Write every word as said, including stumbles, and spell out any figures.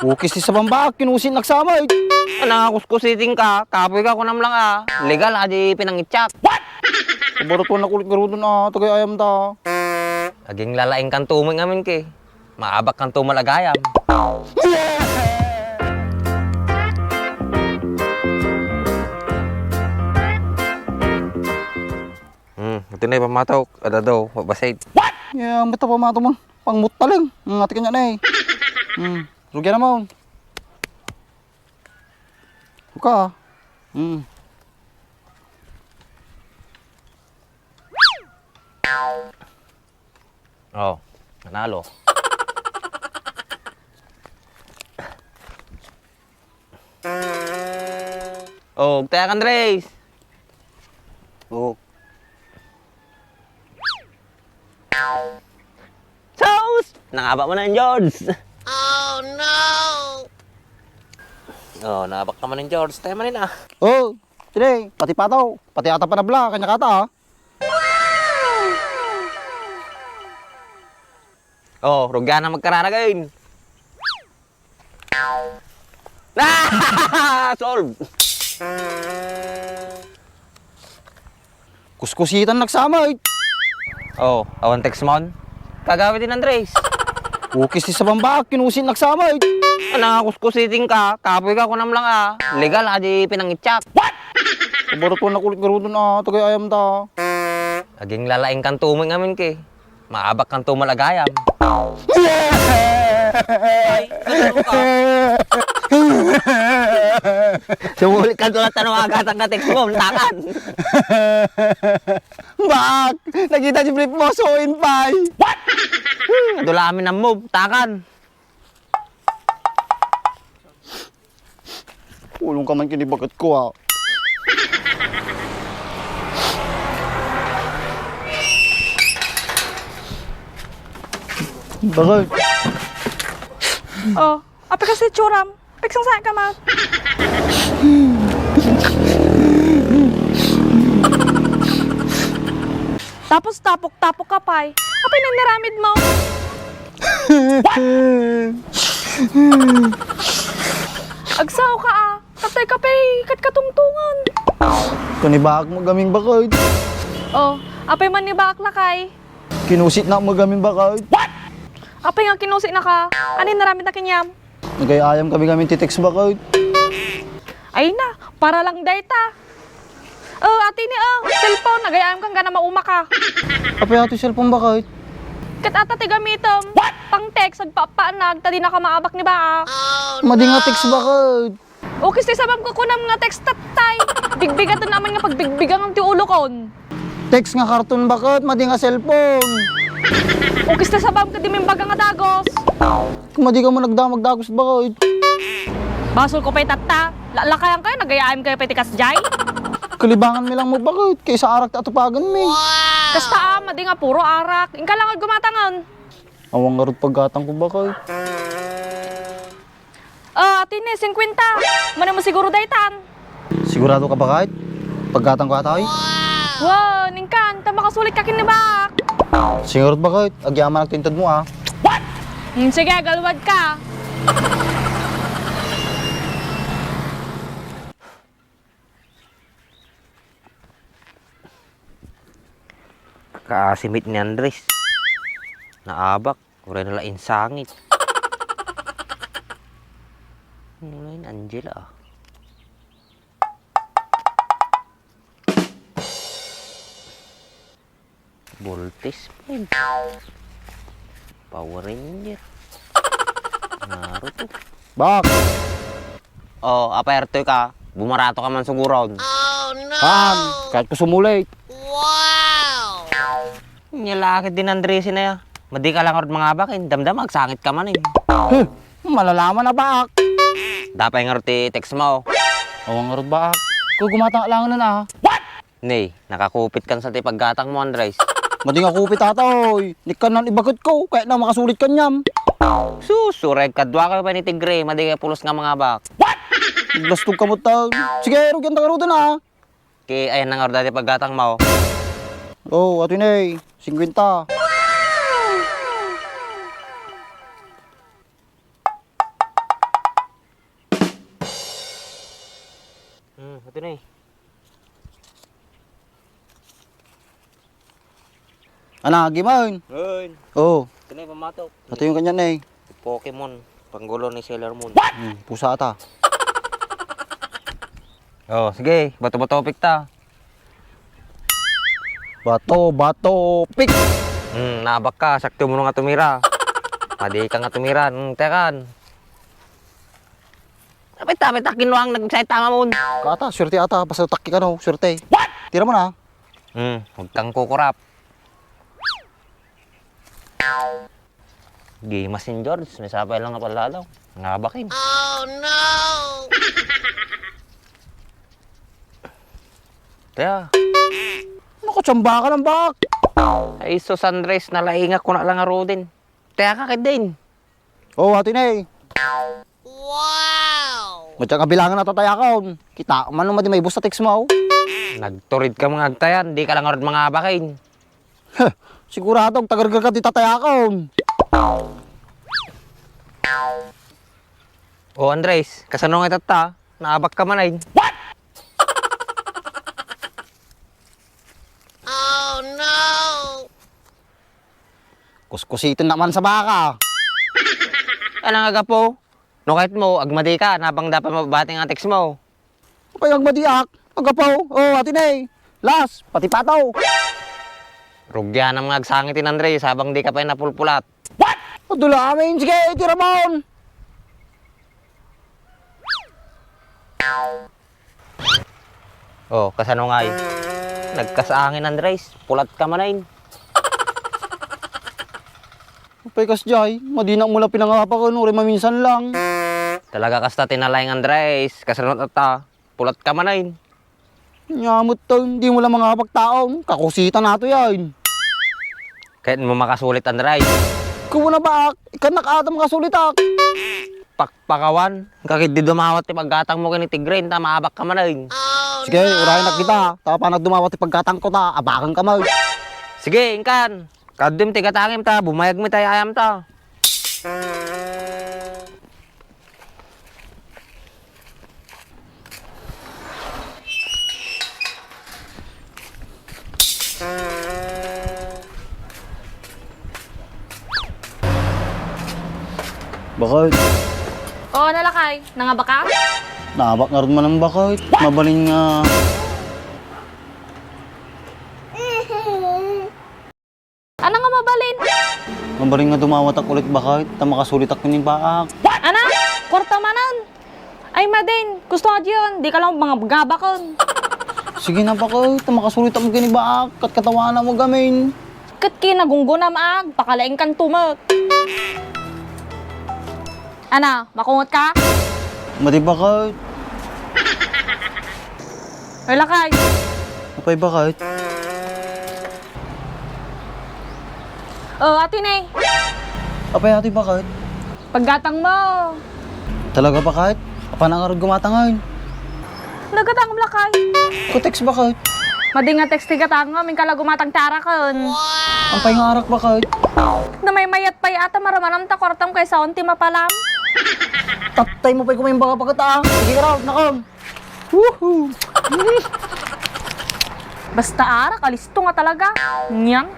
Ukis ti sabam baak, kinusit naksamay. Ana, kuskusiting ka, kapoy ka, kunam lang a. Legal a di pinangitsak. What? Kabarutuan na kulit garudon a, tagay ayam ta. Aging lalaing kan tumay ngamin ki. Maabak kan tumal agayam. Hmm, ito na yung pamatok. Ada daw, mabasit. What? Ya, basta pamatok mo. Pangmuttaling. Ang ati kanya na eh. Hmm, rugyan na mo. Buka. Hmm. Oh, nanalo. Oh, agtayak, Andres. Oh. Sus! Nangabak man ni George. Oh, no! Oh, nangabak naman ni George. Tayo man na. Oh, Tre, pati pataw, pati ata panabla, kanya kata, ah. Oh, rugyan na magkararagain. Ah! Solve! Kuskusitan naksamay. Oh, awan text mon? Kagawid din, Andres. Ukis ti sabam baak, kinusit naksamay. Ana, kuskusiting ka, kapoy ka, kunam lang a. Legal a di pinangitsak. What? Kabarutuan na kulit garudon a, tagay ayam ta. Aging lalaing kan tumay ngamin ki. Maabak kan tumal agayam. Ay, ano ka? Sumulit ka doon at tanawagatang ka text mo, takan. Bak! Nakita si Brit mo, so in pie. What? Hmm, dula amin ang move, takan. Ulong ka man kinibagat ko, ah. Bakit? Oh, apay kasi tsuram. Pigsangsa ka man. Tapos tapok-tapok ka pay. Apay naniramid mo? Agsao ka, ah. Katay ka pay kat katungtungan. Kanibaak mo gaming bakit? Oh, apay man ni baak lakay? Kinusit na mo gaming bakit? Apay nga kinusit na ka? Ano yung naramit na kinyam? Nagay-ayam kami gaming ti text bakit? Ay na, para lang dayta. Oh, ati ni, oh, cellphone, nagayam kang gana mauma ka. Apay ato cellphone bakit? Ket ata ti gamitem. Pang text, agpapanag, ta di na ka maabak ni baak. Madi nga text bakit? Ukis ti sabam ko kunam nga text tattay. Bigbigaton naman nga pagbigbigan ti ulokon. Text nga karton bakit, madi nga cellphone. Ukis ti sabam ket di mo imbaga nga dagos. Madi ka man nagdamag dagos bakit? Basol ko pay tatta. Lakayan kayo, nagayaan kayo pay ti kasjay. Kalibangan mi lang mo bakit? Kaysa arak ti atupagan mi. Kasta, ah, madi nga puro arak. Inka lang gumatangan. Awang ngarud paggatang ko bakit? Oh, ati ni, singkwenta. Mano mo siguro daytan? Sigurado ka bakit? Paggatang ko ata, oy. Wow, ningkan, ta makasulit ka kinibak. Singarud bakit? Agyaman agtintod mo, ah. Hmm, sige, galwad ka. Kaasimit ni Andres. Naabak, uray na la insangit. Ano na yun, Angela, ah? Voltes five. Power Ranger. Naruto. Bak! Oh, aperto ka. Bumarato ka man suguron. Oh, no! Haan, kahit ko sumulit. Wow! Nya lakit din Andres na ya. Madi ka lang rod mangabak, eh. Damdam, agsangit ka man, eh. Huh, malalaman na, bak. Dapay nga rod ti text mo. Awan nga rod, bak. Ko gumatang alangan na, ah. What? Nay, nakakupit kan sa ti paggatang mo, Andres. Madi nga kupit, tatoy. Nikkan nan ibaket ko, kaya na makasulit kanyam. Sus, sureg kadwa kayo pa ni Tigre, madi nga pulos nga mangabak. What? Bastog ka mo, tag. Sige, rugyan ta ka rudon, ah. Ki, ayan na nga rudon ti paggatang mo. Oh, ato, Nay. Singkwenta. Wow! Hmm, ito na eh. Ana, gimaon. Hoy. Oh. Ito na yung pamatok. Ito yung kanya na eh. Pokemon. Panggulo ni Sailor Moon. Hmm, pusa ata. Oh, sige. Bato-bato pick ta. Bato-bato pick. Hmm, naabak ka. Sakto mo nga tumira. Madi ka nga tumira. Hmm, tekan. Apay ta, apay ta, kinuang nagsaita mamon. Kata, swerte ata. Basta takki ka no, swerte. What? Tira mo na. Hmm, huwag kang kukurap. Gimas ni George, may sapay lang nga palalaw. Nga bakin. Oh, no! Kaya, ano ka, tsamba ka ng bak? Ay, sus, Andres, nalaingak ko na lang nga Rodin. Kaya ka, kay Dane. Oh, hati na eh. Wow! Matya kabilangan na tatayakon. Kita man no madi may bus sa text mo. Nagturid ka mga agtayan, di ka lang arad mga abakin. Huh, sigurado, tagargar ka di tatayakon. O Andres, kasano nga itatta? Naabak ka man ay. What? Oh no! Kuskusiton naman sa baka. Alang agapo, no kahit mo, agmadi ka, napang dapat mabati nga text mo. Apay agmadiak? Agapaw? Oh, Ate Nay. Las, pati pataw. Rugyan ang mga agsangit ni Andre, sabang di ka pa napulpulat. What? Adula amin, sige, iti Ramon. Oh, kasano ngay? Nagkasangin, Andres. Pulat ka manain. Apay kas jay, madinak mo la pinangapakan, uray maminsan lang. Talaga kasta tinalaing Andres, kasano ta, pulat ka man ay. Nyamot to, hindi mo lang mangapagtaong, kakusita na to yan. Kahit mo makasulit Andres. Kubo na baak, ikanak ata makasulitak. Pakpakawan, kakit di dumawat ti paggatang mo kini Tigre, ta maabak ka man ay. Sige, urayan na kita, ta panak dumawat ti paggatang ko ta, abakan ka man. Sige, inkan. Kaddim ti gatangim ta, bumayag mi tay ayam ta. Bakit? Oo, nalakay. Nangabaka? Naabak nga rin man ang bakit. Mabalin nga. Ano nga mabalin? Mabalin nga dumawatak ulit bakit, ta makasulitak ni baak. Ana? Kwarta manan? Ay, Madin, gusto nga diyon, di ka lang mga gabakon. Sige na bakit, ta makasulitak mo kini baak, kat katawana mo gamin. Kat kinagungguna maag, pakalaing kan tumak. Ana, makungot ka? Madi bakit? Ay, lakay. Apay bakit? Oh, ati ne. Apay ati bakit? Paggatang mo. Talaga bakit? Apay nga arud gumatangan? Nagatang lakay. Ku text bakit? Madi nga text ti gatang mo, min ka la gumatang ti arakon. Apay nga arak bakit? Namaymayat pay ata maramanam ta kwartam kaysa on ti mapalam. Tattay mo pay kumain baga pagkata. Sige ka raw, nakam. Woohoo! Basta arak, alisto nga talaga. Nyang.